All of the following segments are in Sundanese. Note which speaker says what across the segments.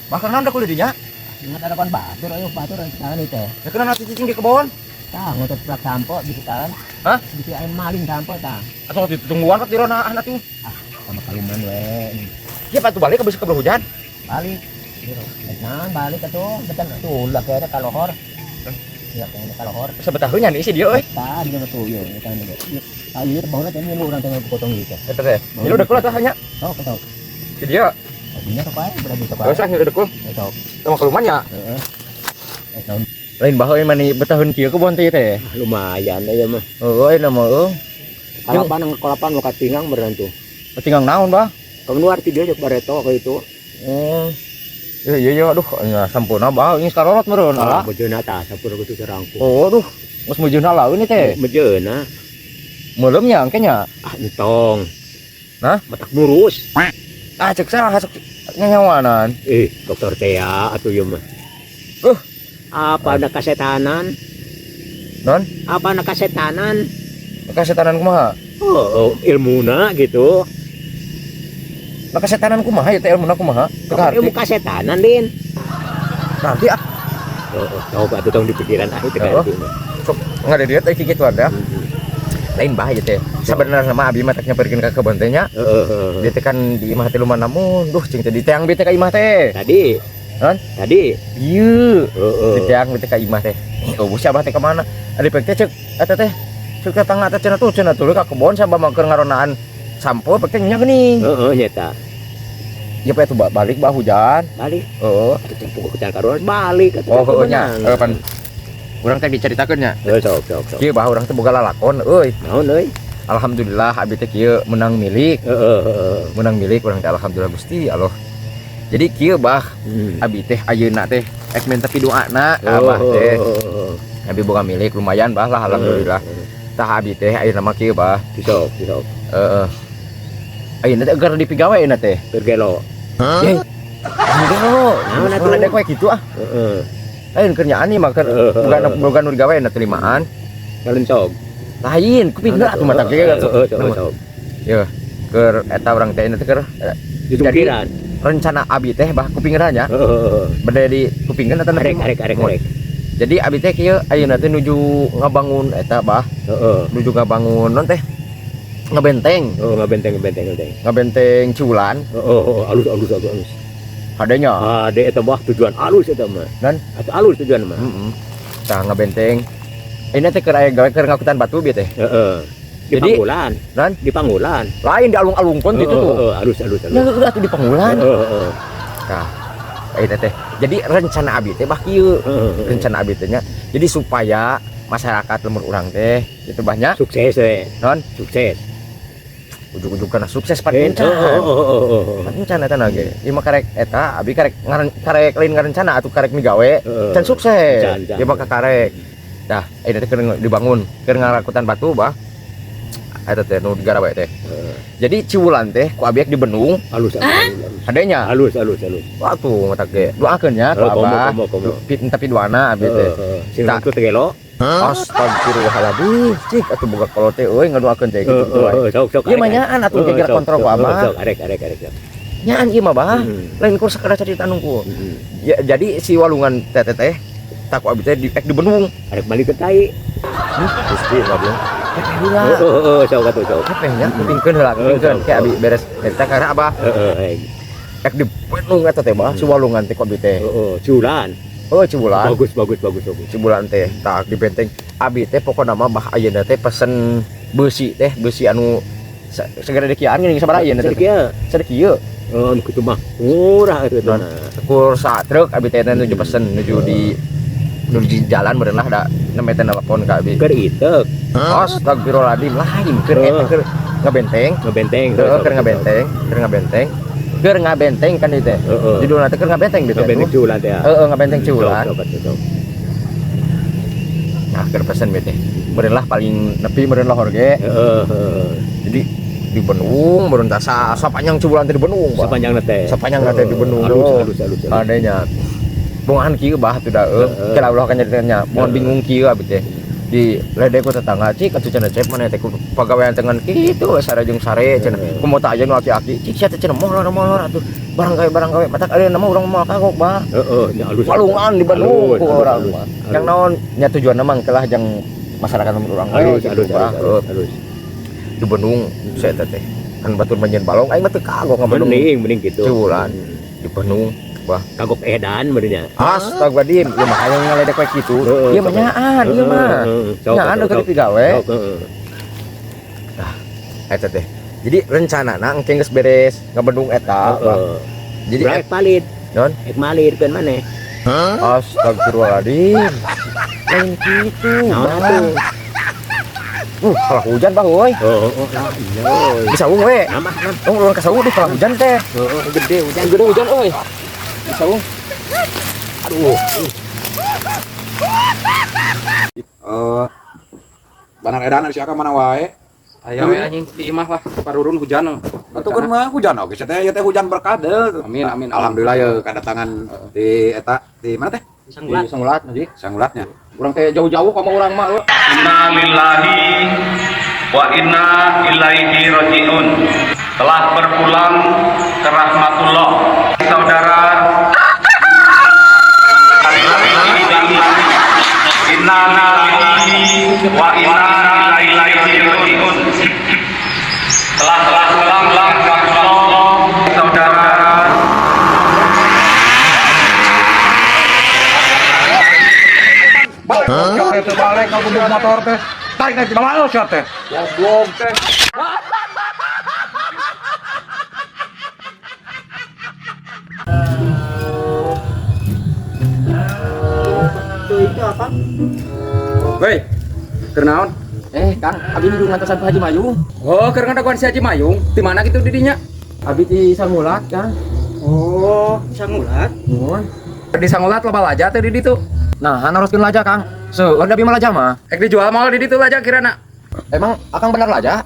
Speaker 1: Bahkan naon kuliah dinya?
Speaker 2: Ingat ada kon batur, ayo batur tangan itu.
Speaker 1: Ya kena nanti cicing di kebon.
Speaker 2: Tah, ngotot plak sampo bisa tahan.
Speaker 1: Hah?
Speaker 2: Bisa aya maling sampo tah.
Speaker 1: Atau ditungguan kok tirona ah tuh.
Speaker 2: Sama kaluman we.
Speaker 1: Ya patuh balik ke kebun hujan.
Speaker 2: Balik. Nah, balik atuh, betan tuh ulah kayaknya kalohor. Ya kayaknya kalohor.
Speaker 1: Sebetulnya nih sih dia euy.
Speaker 2: Tah, dia tuh yo, eta nih. Ayo baheula teh lu urang teh potong gitu.
Speaker 1: Eta teh. Ini udah keluar tah nya.
Speaker 2: Oh, ketau.
Speaker 1: Si dia.
Speaker 2: Punya sok ae, berarti sok
Speaker 1: Gak
Speaker 2: ae.
Speaker 1: usah udah kul.
Speaker 2: Sok.
Speaker 1: Sama keluman ya.
Speaker 2: Heeh. Naon?
Speaker 1: Lain baheula mani betaheun kieu kebon teh teh.
Speaker 2: Lumayan ya mah.
Speaker 1: Oh, ini mah euy.
Speaker 2: Kalapan kalapan mau katingang beneran tuh.
Speaker 1: Tinggal naon, Bah?
Speaker 2: Kamu nu arti dia jok bareto kayak itu.
Speaker 1: Oh. Iya iya iya aduh nya sampurna bah ini sakarorot meureun
Speaker 2: Ah,
Speaker 1: ala.
Speaker 2: bejeuna tah sampurna kitu serangku.
Speaker 1: Oh, aduh. Geus meujeuhna laun ini teh.
Speaker 2: Bejeuna.
Speaker 1: Meuleum nya engke nya.
Speaker 2: Ah, entong.
Speaker 1: Hah?
Speaker 2: Matak murus.
Speaker 1: Ah, cek salah sok nyanyawanan.
Speaker 2: Eh, dokter Tea atuh ieu mah. Apa ada kasetanan?
Speaker 1: Non?
Speaker 2: Apa ada kasetanan?
Speaker 1: Kasetanan kumaha?
Speaker 2: Oh, ilmuna gitu.
Speaker 1: Nah, kasetanan kumaha ya teh ilmuna kumaha? Teu
Speaker 2: Apa ilmu
Speaker 1: kaharti.
Speaker 2: kasetanan, Din?
Speaker 1: Nanti ah
Speaker 2: Oh, tahu atuh tong di pikiran ah itu
Speaker 1: Oh.
Speaker 2: kan.
Speaker 1: Sok ngade teh kitu ada. Lain bah ieu teh. Sabenerna mah abi mah teh nyamperkeun ka kebon teh nya.
Speaker 2: Heeh.
Speaker 1: Dia teh kan di imah teh lumayan namun, duh cing teh di teang bi teh ka imah teh.
Speaker 2: Tadi.
Speaker 1: Non?
Speaker 2: Tadi.
Speaker 1: Ieu.
Speaker 2: Heeh.
Speaker 1: Di teang bi teh ka imah teh. Oh, bos abah teh ka mana? Ari pek teh cek eta teh. Cek tetangga teh cenah tuh ka kebon sabah mah keur ngaronaan sampo pek teh nya geuning.
Speaker 2: Heeh, nyeta.
Speaker 1: Ya pe tuh balik bah hujan.
Speaker 2: Balik.
Speaker 1: Heeh.
Speaker 2: Atuh cempung ke karuan balik atuh.
Speaker 1: Oh, heeh nya. Heuh pan urang teh dicaritakeun nya.
Speaker 2: Heuh, sok sok sok.
Speaker 1: Kieu bah urang teh boga lalakon euy.
Speaker 2: Naon euy?
Speaker 1: Alhamdulillah abi teh kieu menang milik,
Speaker 2: Heeh, heeh.
Speaker 1: menang milik urang teh alhamdulillah Gusti Allah. Jadi kieu bah abi teh ayeuna teh ek minta piduana ka abah teh. Abi boga milik lumayan bah lah alhamdulillah. Tah abi teh ayeuna mah kieu bah.
Speaker 2: Sok, sok.
Speaker 1: Heeh. Ayeuna teh keur dipigawe ayeuna teh.
Speaker 2: Keur gelo.
Speaker 1: Ye. Gelo.
Speaker 2: Naon atuh?
Speaker 1: Ada kowe kitu ah.
Speaker 2: Heeh.
Speaker 1: Lain keur nyaan nih mah keur
Speaker 2: Heeh.
Speaker 1: boga boga nu digawe na terimaan.
Speaker 2: Kalencog.
Speaker 1: Lain kuping heula atuh mata ge.
Speaker 2: Heeh, sok, sok.
Speaker 1: Keur eta urang teh teh keur
Speaker 2: Ditungkiran.
Speaker 1: Rencana abi teh bah kuping heula nya.
Speaker 2: Heeh.
Speaker 1: Bade di kupingkeun eta
Speaker 2: Arek arek arek arek.
Speaker 1: Jadi abi teh kieu ayeuna teh nuju ngabangun eta bah,
Speaker 2: Heeh.
Speaker 1: nuju ngabangun non teh ngebenteng,
Speaker 2: Oh, ngabenteng ngabenteng ngabenteng.
Speaker 1: Ngabenteng Ciwulan.
Speaker 2: Heeh, oh, alus alus alus alus.
Speaker 1: Hadenya.
Speaker 2: Ah, de eta bah tujuan alus eta mah.
Speaker 1: Dan?
Speaker 2: Atuh alus tujuan mah.
Speaker 1: Heeh. Tah ngabenteng. Ini teh keur aya gawe keur ngakutan batu bieu teh.
Speaker 2: Heeh. Di
Speaker 1: Jadi-
Speaker 2: Panggulan.
Speaker 1: Dan?
Speaker 2: Di Panggulan.
Speaker 1: Lain di alung-alungkeun gitu tuh.
Speaker 2: Heeh, alus alus alus.
Speaker 1: Ya udah tuh di Panggulan.
Speaker 2: Heeh, heeh.
Speaker 1: Tah. Ayeuna teh. Jadi rencana abi teh bah kieu.
Speaker 2: Heeh.
Speaker 1: Rencana abi teh nya. Jadi supaya masyarakat lembur urang teh itu banyak
Speaker 2: Sukses we.
Speaker 1: Non?
Speaker 2: Sukses.
Speaker 1: Ujug-ujug kana sukses pan
Speaker 2: Eh,
Speaker 1: encan.
Speaker 2: heeh, heeh, heeh.
Speaker 1: Pan encan eta na ge. Ieu mah karek eta abi karek ngaren, karek lain ngarencana atuh karek migawe
Speaker 2: Heeh.
Speaker 1: can sukses.
Speaker 2: Can, can.
Speaker 1: Ieu mah kakarek. Dah, ayeuna teh keur dibangun, keur ngarakutan batu bah. Eta teh nu digarawe teh.
Speaker 2: Heeh.
Speaker 1: Jadi Ciwulan teh ku abi di bendung,
Speaker 2: Alus alus alus.
Speaker 1: Hadenya.
Speaker 2: Alus alus alus.
Speaker 1: Wah tuh mata ge. Doakeun nya ku
Speaker 2: Heeh, komo
Speaker 1: abah.
Speaker 2: komo komo.
Speaker 1: Tapi doana abi teh.
Speaker 2: Heeh, sing
Speaker 1: Tak.
Speaker 2: teu gelo.
Speaker 1: Astagfirullahaladzim, cik atuh boga kolot teh euy ngadoakeun teh
Speaker 2: Heeh,
Speaker 1: kitu wae.
Speaker 2: heeh, sok sok.
Speaker 1: Ieu mah nyaan atuh
Speaker 2: Heeh,
Speaker 1: geger
Speaker 2: sok,
Speaker 1: kontrol
Speaker 2: sok,
Speaker 1: ku abah.
Speaker 2: Sok, arek arek arek. Sok.
Speaker 1: Nyaan ieu mah bah.
Speaker 2: Hmm.
Speaker 1: Lain kur sakadar carita nungku.
Speaker 2: Heeh.
Speaker 1: Ya, jadi si walungan teh teh teh tak ku abi teh di ek di bendung.
Speaker 2: Arek balik ke tai.
Speaker 1: Gusti abdi. Teh heula.
Speaker 2: Heeh, heeh, sok atuh sok.
Speaker 1: Teh nya kupingkeun heula, kupingkeun.
Speaker 2: Heeh,
Speaker 1: Ke abi beres cerita karena abah
Speaker 2: Heeh, hei.
Speaker 1: ek di bendung eta teh bah si walungan teh ku abi teh.
Speaker 2: Heeh, Ciwulan.
Speaker 1: Oh, Ciwulan.
Speaker 2: Bagus bagus bagus bagus.
Speaker 1: Ciwulan teh tak di benteng. Abi teh pokokna mah bah ayeuna teh pesen besi teh, besi anu segera dikiaan geuning sabaraha ayeuna teh.
Speaker 2: Sakieu.
Speaker 1: Sakieu.
Speaker 2: Oh, nu kitu mah murah atuh
Speaker 1: Non.
Speaker 2: mah.
Speaker 1: Kur satruk abi teh nuju pesen nuju di jalan meureun lah da nembe teh nelpon ka abi.
Speaker 2: Keur iteuk,
Speaker 1: Astagfirullahaladzim, lain keur eta keur ngabenteng.
Speaker 2: Ngebenteng.
Speaker 1: Heeh, keur ngabenteng, keur ngabenteng. Keur ngabenteng kan ieu teh.
Speaker 2: Heeh.
Speaker 1: Judulna teh keur ngabenteng gitu.
Speaker 2: Ngebenteng Ciwulan teh.
Speaker 1: Heeh, ngabenteng Ciwulan.
Speaker 2: Sok, sok atuh, sok.
Speaker 1: Nah, keur pesen bete. Meureun lah paling nepi meureun lohor ge.
Speaker 2: Heeh, heeh.
Speaker 1: Jadi di Bendung, meureun tah sapanjang Ciwulan teh di Bendung, Bah.
Speaker 2: Sepanjang teh.
Speaker 1: Sepanjang teh di Bendung.
Speaker 2: Alus alus alus. Alus.
Speaker 1: Adanya. Bongan kieu bah tuh da euy.
Speaker 2: Heeh.
Speaker 1: Kira ulah kan nyaritanya. Bongan
Speaker 2: Heeh.
Speaker 1: bingung kieu abi teh. Di ledek ku tetangga, cik atuh cenah, cep maneh teh ku pagawean teh ngan kitu we, sare jeung sare cenah. Kumaha tah aya nu aki-aki, cik sia teh cenah, molor molor atuh barang gawe, barang gawe. Matak ayeuna mah urang moal kagok, Bah.
Speaker 2: Heeh, nya alus.
Speaker 1: Walungan di Bandung
Speaker 2: Alus,
Speaker 1: ku
Speaker 2: alus,
Speaker 1: urang
Speaker 2: alus,
Speaker 1: mah.
Speaker 2: Alus.
Speaker 1: Yang naon nya, tujuanna mah kelah jang masyarakat urang we
Speaker 2: Alus,
Speaker 1: gitu,
Speaker 2: alus,
Speaker 1: Bah.
Speaker 2: alus,
Speaker 1: Heuh.
Speaker 2: alus.
Speaker 1: Di Bandung saya teh kan batur manjeun balong, aing mah teu kagok ngabendung.
Speaker 2: Mending, mending gitu.
Speaker 1: Culan di Bandung, Bah.
Speaker 2: Kagok edan berarti.
Speaker 1: Astagfirullahaladzim, ya mah hayang ngaledek we kitu.
Speaker 2: Heeh,
Speaker 1: Ieu mah nyaan, ieu mah. Nyaan udah digawe.
Speaker 2: Sok, heeh.
Speaker 1: Eta teh. Jadi rencana engke geus beres ngabendung eta, Bah.
Speaker 2: Heeh.
Speaker 1: Jadi
Speaker 2: Urang ek palid.
Speaker 1: Non?
Speaker 2: Ek malid kan maneh.
Speaker 1: Astagfirullahaladzim. Lain kitu,
Speaker 2: Naon
Speaker 1: Bah.
Speaker 2: atuh?
Speaker 1: Kalah hujan, Bah, euy.
Speaker 2: Oh, lah iya.
Speaker 1: Bisa we.
Speaker 2: Nama, nama.
Speaker 1: Oh, urang ka saung, duh, kalah hujan teh.
Speaker 2: Heeh, gede hujan.
Speaker 1: Gede hujan euy. Bisa saung. Aduh.
Speaker 3: Eh, Banar edan ari sia ka mana wae?
Speaker 4: Aya we anjing di imah lah, parurun hujan.
Speaker 3: Atuh kan mah hujan oge teh, ya teh hujan berkah deui.
Speaker 4: Amin, amin.
Speaker 3: Alhamdulillah ya kedatangan di eta di mana teh?
Speaker 4: Di Sanggulat Haji.
Speaker 3: Sanggulatnya.
Speaker 4: Urang teh jauh-jauh ka urang mah euy.
Speaker 5: Inna lillahi wa inna ilaihi rajiun. Telah berpulang ke rahmatullah saudara. Inna lillahi wa inna ilaihi rajiun. Telah berpulang ke rahmatullah saudara.
Speaker 3: Balik teh, balik ka kudu motor teh. Tarik naik di bawah sia teh.
Speaker 4: Goblok teh.
Speaker 2: Itu apa?
Speaker 4: Woi. Keur naon?
Speaker 1: Eh, Kang, abi nuju ngantosan Pak Haji Mayung.
Speaker 4: Oh, keur ngadaguan si Haji Mayung. Di mana kitu di dinya?
Speaker 1: Abi di Sangulat, Kang.
Speaker 2: Oh, Sangulat.
Speaker 1: Nuhun.
Speaker 4: Di Sangulat loba laja teh di ditu.
Speaker 1: Nah, naroskeun laja, Kang. Seueur da abi mah laja mah.
Speaker 4: Ek dijual moal di ditu laja kirana?
Speaker 1: Emang Akang bener laja?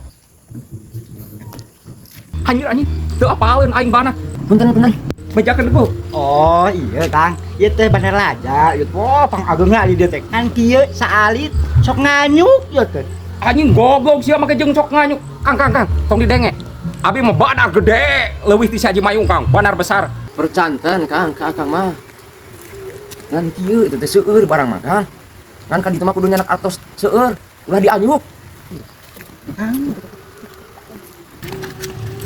Speaker 4: Anjir anjing, teu apaleun aing bana.
Speaker 1: Punten, punten.
Speaker 4: Mejakeun debu.
Speaker 6: Oh iya, Kang, ieu teh bener laja. Ieu oh pang agengna di dieu teh. Kan kieu saalit sok nganyuk ieu teh.
Speaker 4: Anjing goblok sia make jeung sok nganyuk. Kang, Kang, Kang, tong didenge. Abi mah banar gede, leuwih ti si Haji Mayung, Kang. Banar besar.
Speaker 1: Percanten, Kang, ka Akang mah. Ngan kieu itu teh seueur barang mah, Kang. Ngan kan ditu mah kudu nyanak artos seueur, ulah dianyuk.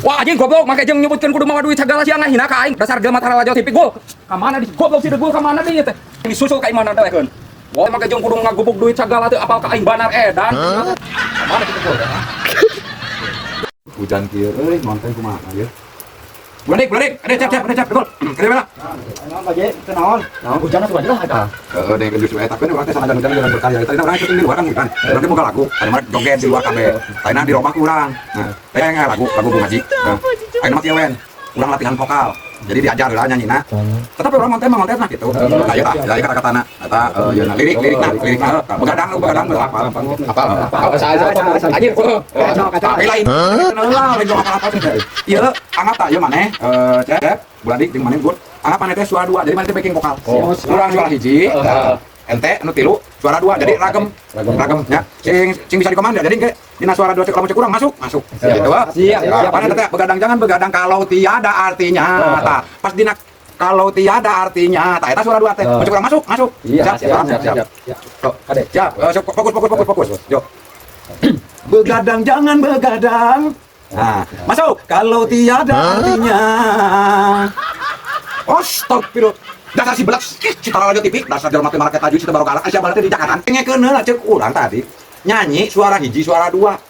Speaker 4: Wah anjing goblok make jeung nyebutkeun kudu mawa duit sagala, sia ngahina ka aing. Dasar jelema tara lajo TV gol. Ka mana di goblok si degul, ka mana deui teh? Disusul ka imana delekeun. Wah make jeung kudu ngagubuk duit sagala, teu apal ka aing banar edan. Ka mana kitu gol?
Speaker 3: Hujan kieu euy, ngonten kumaha ieu? Buladik, buladik. Ada cap, cap, ada cap, gol. Kade bela.
Speaker 6: Naon Pak Je? Teu naon?
Speaker 1: Nah, hujan atuh aja lah eta.
Speaker 3: Heeh, dengan justru eta kan urang teh sanajan hujan jalan berkarya. Tadi urang syuting di luar kan hujan. Urang teh boga lagu, ada mah joget di luar kabeh. Tadi di rumah kurang. Nah, teh yang lagu, lagu Bung Haji. Nah, ayeuna mah kieu wen. Urang latihan vokal. Jadi diajar lah nyanyina. Tetap urang ngonten mah ngonten nah gitu. Nah, ieu tah, ieu kata-katana. Eta ieu na lirik, lirikna, lirikna. Begadang, begadang, apa apa.
Speaker 4: Apal. Apal saya anjir.
Speaker 6: Kacau, kacau.
Speaker 3: Tapi lain. Lah, lain apa-apa teh. Ieu anggap tak ieu maneh cep, buladik jeung maneh gut. Anggap maneh teh suara dua, jadi maneh teh backing vokal. Urang suara hiji, ente anu tilu, suara dua, jadi ragem, ragem nya. Sing sing bisa dikomando, jadi engke dina suara dua cek lamun cek urang masuk, masuk. Gitu wah.
Speaker 4: Siap, siap.
Speaker 3: Maneh teh begadang, jangan begadang kalau tiada artinya. Tah, pas dina kalau tiada artinya, tah eta suara dua teh. Mun cek urang masuk, masuk.
Speaker 4: Iya,
Speaker 3: Siap,
Speaker 4: siap,
Speaker 3: siap,
Speaker 4: siap,
Speaker 3: siap.
Speaker 4: siap. Kade.
Speaker 3: Siap, siap, fokus, fokus, fokus, fokus. Yuk. Begadang jangan begadang. Nah, masuk. Kalau tiada artinya. Astagfirullah. Dasar si belak, cita raja TV, dasar jelema teh market taju, cita baru galak, sia barat teh di Jakarta. Dengekeun heula ceuk urang tadi. Nyanyi suara hiji, suara dua.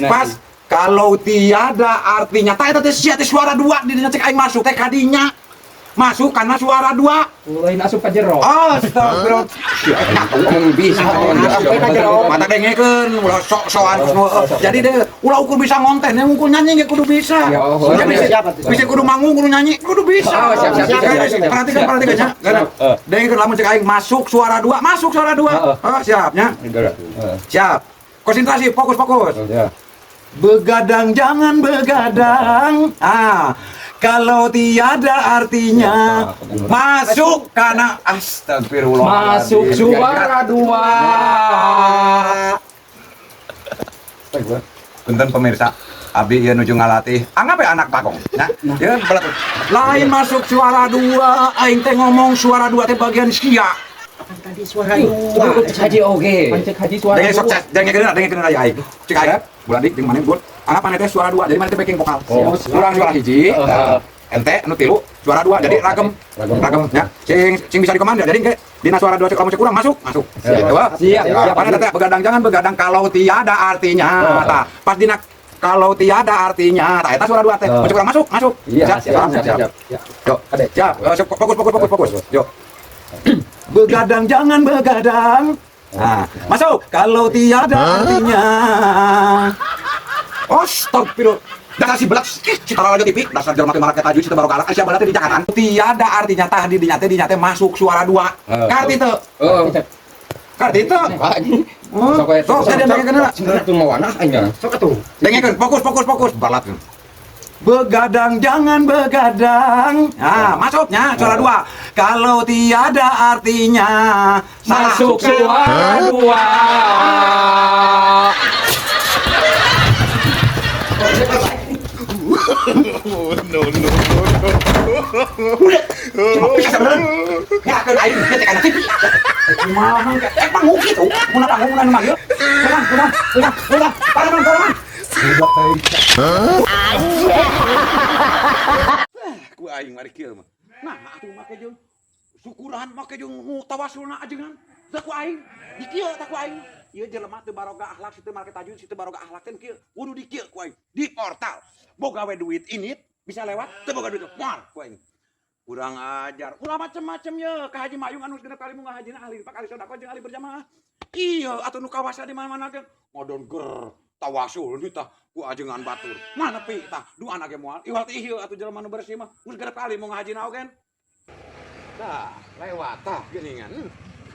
Speaker 3: Pas kalau tiada artinya, tah eta teh sia teh suara dua di dinya cek aing masuk teh kadinya. Masuk karena suara dua.
Speaker 4: Lain asup ka jero.
Speaker 3: Astagfirullah. Nya ngomong bisa. Mata dengekeun ulah sok-sokan. Jadi deh ulah ukur bisa ngonten, yang ukur nyanyi ge kudu bisa.
Speaker 4: Ya, oh,
Speaker 3: Jadi
Speaker 4: siap,
Speaker 3: bisa kudu manggung, kudu nyanyi, kudu bisa.
Speaker 4: Oh, siap, siap, siap, siap, siap.
Speaker 3: Perhatikan, perhatikan nya. Dengekeun lamun cek aing masuk suara dua, masuk suara dua. Oh, siap nya. Siap. Konsentrasi, fokus, fokus. Begadang jangan begadang. Ah, Kalau tiada artinya masuk karena astagfirullah.
Speaker 4: Masuk suara dua.
Speaker 3: Punten pemirsa, abi ieu nuju ngalatih. Anggap ya anak bagong. Nah, ieu belat. Lain masuk suara dua, aing teh ngomong suara dua teh bagian sia.
Speaker 6: Tadi suara dua.
Speaker 4: Cek haji oge. Cek haji suara
Speaker 3: Denge sok
Speaker 4: dua.
Speaker 3: dengekeun dengekeun aya aing. Cek aing, bulan dik jeung maneh buat. Anggap maneh teh suara dua, jadi maneh teh backing vokal.
Speaker 4: Oh,
Speaker 3: Urang suara hiji, ente anu tilu, suara dua, jadi ragem. Ragem ya. Cing cing bisa dikomando, jadi engke dina suara dua cek lamun cek urang masuk, masuk. Gitu wah.
Speaker 4: Siap, siap.
Speaker 3: Mana teh begadang jangan begadang kalau tiada artinya. Tah, pas dina kalau tiada artinya, tah eta suara dua teh. Mun cek urang masuk, masuk.
Speaker 4: Iya,
Speaker 3: Siap,
Speaker 4: siap,
Speaker 3: siap,
Speaker 4: siap.
Speaker 3: siap. Yuk, siap. Fokus, fokus, fokus, fokus. Yuk. Begadang jangan begadang. Nah, masuk. Kalau tiada artinya. Astagfirullah. Dasar si belak, citara lagi TV, dasar jelema teh marake tajwid, cita baru galak, sia balat teh di Jakarta. Tiada artinya tah di dinya teh dinya teh masuk suara dua. Karti teu. Karti teu.
Speaker 4: Sok we,
Speaker 3: Sok, saya dengekeun heula.
Speaker 4: Sebenarnya tuh mau anak aing.
Speaker 6: Sok atuh.
Speaker 3: Dengekeun, fokus, fokus, fokus. Balat. Begadang jangan begadang. Nah, masuknya suara dua. Kalau tiada artinya. Salah.
Speaker 4: Masuk suara dua.
Speaker 3: Cuma bisa beneran. Ya kan aing teh kana TV. Kumaha teh panggung kitu. Mun panggung mun anu manggil. Pulang, pulang, pulang, pulang. Paraman, paraman. Ku aing mari kieu mah. Nah, atuh make jeung syukuran make jeung tawasulna ajengan. Teu ku aing. Di kieu tah ku aing. Ieu jelema teu baroga akhlak, situ make tajwid, situ baroga akhlak teh kieu. Kudu di kieu ku aing. Di portal. Boga we duit ini bisa lewat, teu boga duit moal ku aing. Kurang ajar. Ulah macem-macem ye ka Haji Mayung anu genep kali munggah hajina ahli pak ahli sedekah jeung ahli berjamaah. Iya, atuh nu kawasa di mana-mana ge ngodon ger tawasul nih tah ku ajengan batur. Mana pi tah duana ge moal. Iwal teh ieu atuh jelema nu bersih mah geus genep kali munggah hajina oge. Tah, lewat tah geuningan.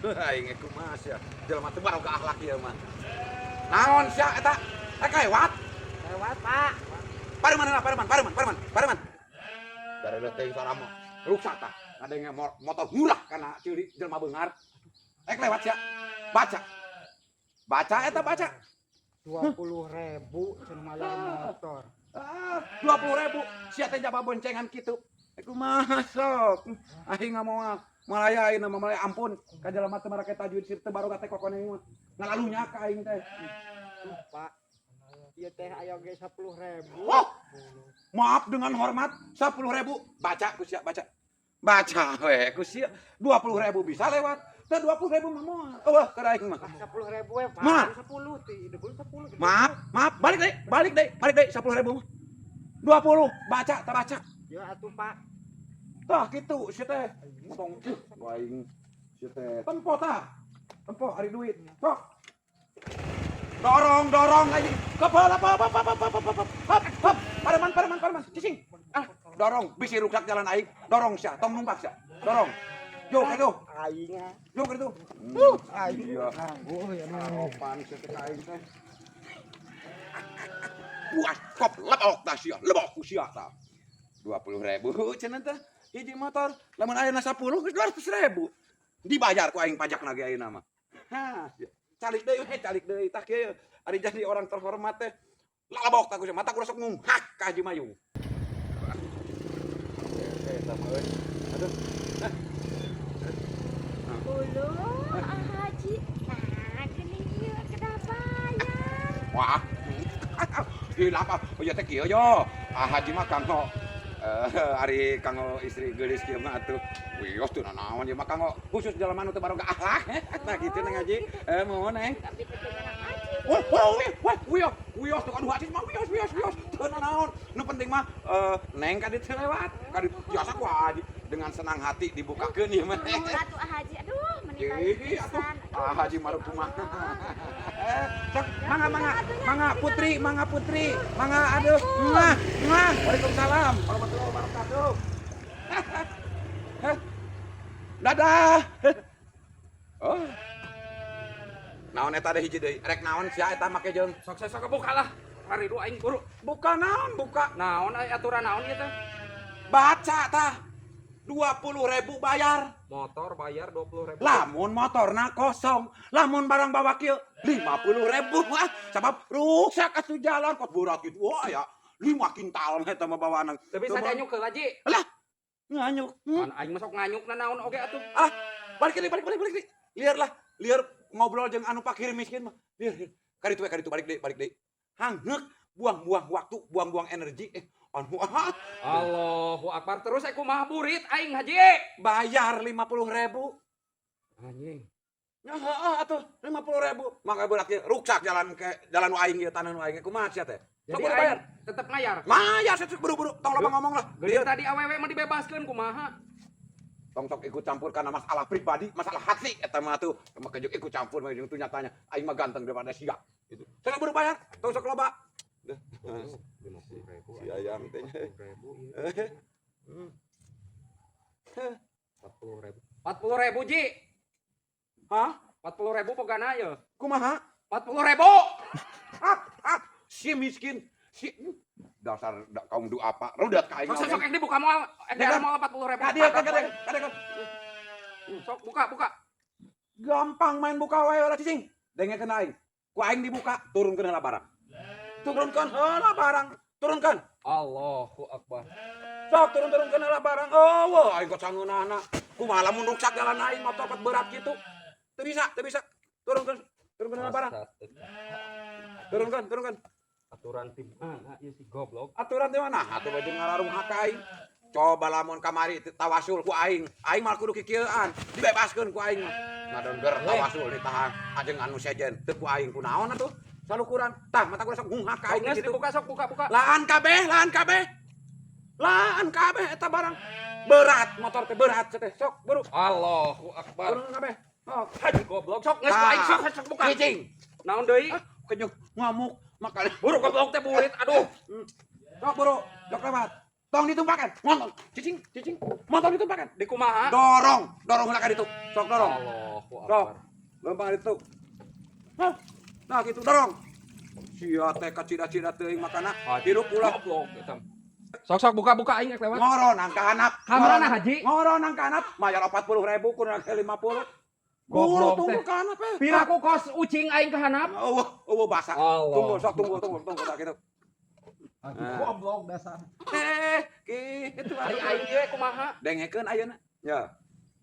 Speaker 3: Aing ge kumaha sia. Jelema teu baroga akhlak ieu mah. Naon sia eta? Rek lewat.
Speaker 6: Lewat, Pak.
Speaker 3: Pareman lah, pareman, pareman, pareman, pareman. Dari teh suara mah ruksak tah. Ada yang motor murah karena ciri jelema beunghar. Rek lewat sia. Baca. Baca eta baca.
Speaker 6: 20.000 cenah mayar motor.
Speaker 3: Ah, 20.000 sia teh jaba boncengan kitu. Kumaha sok. Aing ngamoal. Malaya aing mah malaya ampun ka jelema teu marake tajwid sir teu baroga teh kokone mah. Ngalalunya ka aing teh.
Speaker 6: Tuh, Pak. Ieu teh aya ge 10.000.
Speaker 3: Wah. Maaf dengan hormat, 10.000 baca ku sia baca. Baca we ku sia 20.000 bisa lewat. Teu 20.000 mah moal. Eueuh keur aing mah.
Speaker 6: 10.000 we, Pak.
Speaker 3: Maaf.
Speaker 6: 10 ti, debul 10.
Speaker 3: Maaf, maaf, balik deui, balik deui, balik deui 10.000 mah. 20 baca tak baca.
Speaker 6: Ya atuh, Pak.
Speaker 3: Tah kitu sia teh. Motong aing sia teh. Tempo tah. Tempo hari duit. Sok. Dorong, dorong aja. Kepala apa apa apa apa apa apa. Hop, hop. Pareman, pareman, pareman. Cicing. Ah, dorong bisi ruksak jalan aing. Dorong sia, tong numpak sia. Dorong. Yo, kitu.
Speaker 6: Aing ah.
Speaker 3: Yo kitu.
Speaker 6: Aing.
Speaker 3: Iya.
Speaker 6: Nganggo ya mah.
Speaker 3: Kapan sia teh ka aing teh. Puas kop lebok tah sia, lebok ku sia tah. 20.000 cenah teh. Hiji motor, lamun ayeuna 10 geus 200.000. Dibayar ku aing pajakna ge ayeuna mah. Hah, calik deui we, calik deui tah kieu. Ari jadi orang terhormat teh. Lalebok tah ku sia, mata ku sok ngunghak ka Haji Mayung. Eta mah euy. Aduh.
Speaker 7: Uluh, Haji. Nah, geuning ieu kedah bayar.
Speaker 3: Wah. Gila apa? Oh ya teh kieu yo. Ah Haji mah kanggo ari kanggo istri geulis kieu mah atuh. Wios teu nanaon ieu mah kanggo khusus jelema nu teu baroga akhlak. Tah kitu Neng Haji. Mohon Neng.
Speaker 7: Tapi teh nyanak Haji.
Speaker 3: Wah, wah, wah, wios, wios tuh aduh Haji mah wios, wios, wios. Teu nanaon. Nu penting mah Neng ka dieu lewat. Ka dieu biasa ku Haji dengan senang hati dibukakeun ieu mah.
Speaker 7: Nuhun atuh Haji. Aduh, meni baik
Speaker 3: Ih, atuh.
Speaker 7: pisan.
Speaker 3: Ah Haji maruk kumaha. Sok, mangga mangga, mangga putri, mangga putri, mangga aduh, muah, muah. Waalaikumsalam warahmatullahi wabarakatuh. Dadah. Oh. Naon eta deh hiji deui? Rek naon sia eta make jeung?
Speaker 4: Sok saya sok buka lah. Hari dua aing buru.
Speaker 3: Buka naon buka?
Speaker 4: Naon aya aturan naon ieu teh?
Speaker 3: Baca tah. 20.000 bayar.
Speaker 4: Motor bayar 20.000.
Speaker 3: Lamun motorna kosong, lamun barang bawa kieu 50.000 ah, sabab rusak atuh jalan kot berat gitu. Wah ya, 5 kintal eta mah bawaan.
Speaker 4: Teu bisa dianyuk heula, Ji.
Speaker 3: Lah, nganyuk.
Speaker 4: Pan aing mah sok nganyuk na naon oge atuh.
Speaker 3: Ah, balik deui, balik, balik, balik deui. Liar lah, liar ngobrol jeung anu pakir miskin mah. Liar, liar. Kaditu we, kaditu balik deui, balik deui. Hangheuk, buang-buang waktu, buang-buang energi. Anu ah,
Speaker 4: Allahu Akbar, terus aku kumaha burit aing, Haji?
Speaker 3: Bayar 50.000.
Speaker 4: Anjing.
Speaker 3: Ya heeh atuh 50.000. Maka budak ieu ruksak jalan ke jalan nu aing ieu, tanah nu aing kumaha sia teh?
Speaker 4: Jadi
Speaker 3: Sok buru
Speaker 4: aing
Speaker 3: bayar.
Speaker 4: Tetep ngayar.
Speaker 3: Mayar sia, buru-buru, tong loba ngomong lah.
Speaker 4: Geuning tadi awewe mah dibebaskeun, kumaha?
Speaker 3: Tong sok ikut campur karena masalah pribadi, masalah hati eta mah tuh. Maka jeung ikut campur mah jeung tuh nyatanya aing mah ganteng daripada sia. Gitu. Sok buru bayar, tong sok loba.
Speaker 4: 50.000.
Speaker 3: Si ayam teh.
Speaker 4: 40.000 ieu. 40.000. 40.000, Ji.
Speaker 3: Hah?
Speaker 4: 40.000 pogana ye.
Speaker 3: Kumaha?
Speaker 4: 40.000.
Speaker 3: Ah, ah, si miskin, si dasar kaum du apa, rudat ka aing.
Speaker 4: Sok sok sok dibuka moal,
Speaker 3: Ya kan?
Speaker 4: moal 40.000.
Speaker 3: Kadieu, kadieu, kadieu.
Speaker 4: Sok buka, buka.
Speaker 3: Gampang main buka wae lah cicing. Dengekeun aing. Ku aing dibuka, turunkeun heula barang. Turunkeun heula barang. Turunkan.
Speaker 4: Allahu Akbar.
Speaker 3: Sok turun-turunkeun heula barang. Oh, wah aing kok sangeunahna. Kumaha lamun ruksak jalan aing motor kot berat gitu. Teu bisa, teu bisa. Turunkeun, turunkeun heula barang. Turunkan, turunkan.
Speaker 4: Aturan tim mana ieu si goblok?
Speaker 3: Aturan teh mana? Atuh baju ngararung hak aing. Coba lamun kamari tawasul ku aing. Aing mah kudu kikieuan, dibebaskeun ku aing mah. Ngadongger tawasul ditahan ajeng anu sejen teu ku aing kunaon atuh? Salukuran. Tah mata ku sok ngunghak ka aing
Speaker 4: Geus
Speaker 3: gitu.
Speaker 4: dibuka, sok buka, buka.
Speaker 3: Laan kabeh, laan kabeh. Laan kabeh eta barang. Berat motor teh, berat teh. Sok buru.
Speaker 4: Allahu Akbar.
Speaker 3: Turun kabeh. Sok.
Speaker 4: Haji goblok, sok geus ku aing, sok sok buka.
Speaker 3: Cicing.
Speaker 4: Naon deui?
Speaker 3: Ah, kenyuk ngamuk makanya.
Speaker 4: Buru goblok teh burit, aduh.
Speaker 3: Sok buru, sok lewat. Tong ditumpakan. Motor, cicing, cicing. Motor ditumpakan.
Speaker 4: Di kumaha?
Speaker 3: Dorong, dorong heula ka ditu. Sok dorong.
Speaker 4: Allahu
Speaker 3: Sok.
Speaker 4: Akbar.
Speaker 3: Lempang ditu. Hah. Nah gitu dorong. Sia teh kacida-cida teuing makana. Hirup ulah.
Speaker 4: Goblok eta. Sok sok buka, buka, aing rek lewat.
Speaker 3: Ngoro nang ka handap.
Speaker 4: Ka mana, Haji?
Speaker 3: Ngoro nang ka handap, mayar 40.000 kurang 50. Buru
Speaker 4: Goblok
Speaker 3: tunggu
Speaker 4: teh.
Speaker 3: ka handap eh.
Speaker 4: Piraku kos ucing aing ke handap.
Speaker 3: Eueuh, eueuh basa.
Speaker 4: Allah.
Speaker 3: Tunggu, sok tunggu, tunggu, tunggu tak gitu.
Speaker 4: Aduh, goblok dasar.
Speaker 3: Eh, kitu.
Speaker 4: Ari aing ieu kumaha?
Speaker 3: Dengekeun ayeuna. Ya.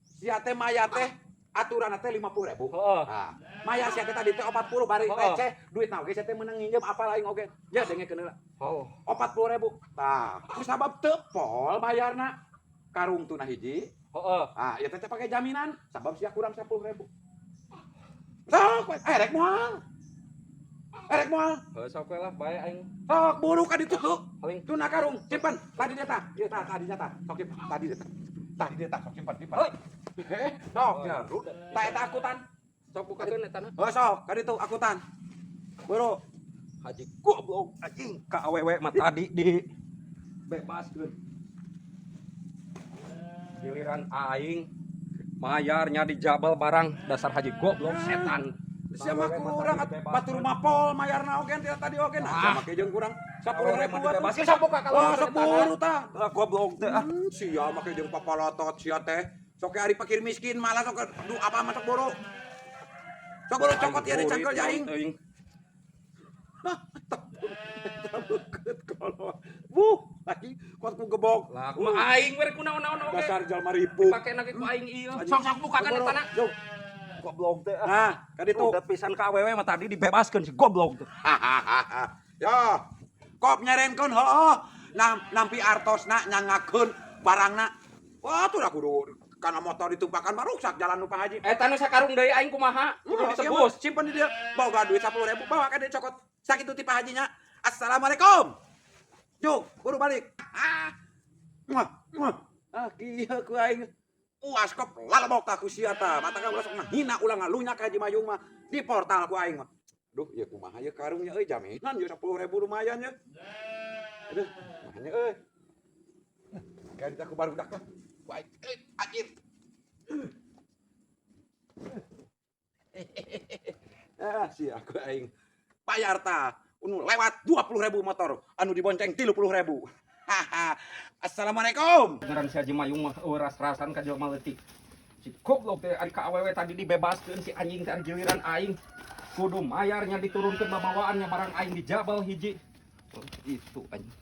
Speaker 3: Sia teh maya teh aturan teh 50.000.
Speaker 4: Heeh.
Speaker 3: Nah, maya sia teh tadi teh 40 bari
Speaker 4: Heeh.
Speaker 3: receh duit na oge sia teh meunang nginjem apa aing oge. Ya dengekeun heula.
Speaker 4: Oh.
Speaker 3: 40.000. Tah, ku sabab teu pol bayarna. Karung tuna hiji.
Speaker 4: Heeh.
Speaker 3: Ah, ieu teh pake jaminan sabab sia kurang 10.000. Sok we, rek moal. Rek moal.
Speaker 4: Heuh, sok we lah bae aing.
Speaker 3: Sok buru ka ditu.
Speaker 4: Paling
Speaker 3: Tuna karung, simpen. Tadi dia tah, ieu tah, tadi tah. Sok simpen, tadi dia tah. Tadi dia tah, sok simpen, simpen.
Speaker 4: Heuy.
Speaker 3: Eh, sok ya. Tah eta akutan.
Speaker 4: Sok bukakeun eta na.
Speaker 3: Oh, sok, ka ditu akutan. Buru.
Speaker 4: Haji goblok anjing ka awewe mah tadi di bebaskeun. Giliran aing mayarnya dijabal barang, dasar haji goblok setan.
Speaker 3: Siapa kurang batur mah pol mayarna oge teh tadi oge, nah
Speaker 4: Ah.
Speaker 3: sia make jeung kurang 10.000 atuh.
Speaker 4: Dibebaskeun, sok buka kalau
Speaker 3: Wah, sok buru tah.
Speaker 4: Ah, goblok teh ah.
Speaker 3: Sia make jeung papalotot sia teh. Sok ari pakir miskin malah sok du apa mah, sok buru. Sok buru cokot ieu dicangkel jaing.
Speaker 4: Teuing.
Speaker 3: Hah, tabeukeut kolot. Buh, lagi kuat ku gebok.
Speaker 4: Lah kumaha aing we rek kunaon-naon oge.
Speaker 3: Dasar jalma ripuh.
Speaker 4: Dipake na ge ku aing ieu. Sok sok bukakeun eta na.
Speaker 3: Jauh.
Speaker 4: Goblok teh ah.
Speaker 3: Nah, ka ditu.
Speaker 4: Udah pisan ka awewe mah tadi dibebaskeun si goblok teh.
Speaker 3: Ya. Kop nyerenkeun heuh. Nam nampi artosna nyangakeun barangna. Wah, tuh dah kudu kana motor ditumpakan mah ruksak jalan nu Pak Haji.
Speaker 4: Eta nu sakarung deui aing kumaha? Kudu
Speaker 3: Kudu
Speaker 4: ditebus.
Speaker 3: simpen di dia. Boga duit 10.000, bawa ka dieu cokot. Sakitu ti Pak Hajinya. Assalamualaikum. Juk, buru balik. Ah. Muah, muah. Ah, kieu ku aing. Uas kop lalebok ta ku sia ta. Mata ka ulah sok ngahina ulah ngalunya ka Haji Mayung mah di portal ku aing mah. Duh, ieu kumaha ieu karungnya euy, jaminan ieu 10.000 lumayan ya. Aduh, kumaha nya euy. Kayak aku baru dak lah. Ku aing, euy, anjir. Ah, si aku aing. Bayar ta. Anu lewat 20.000 motor, anu dibonceng 30.000. Haha. Assalamualaikum.
Speaker 4: Ngaran si Haji Mayung mah eueuh ras-rasan ka jelema leutik. Si goblok teh ari ka awewe tadi dibebaskeun, si anjing teh ari giliran aing kudu mayarnya diturunkeun babawaannya, barang aing dijabal hiji. Oh, itu anjing.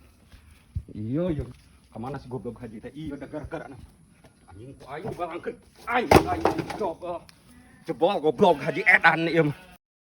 Speaker 4: Iya iya. Kamana si goblok haji teh? Iya, da gara-gara anjing ku aing dibalangkeun. Aing aing goblok. Jebol goblok haji edan ieu mah.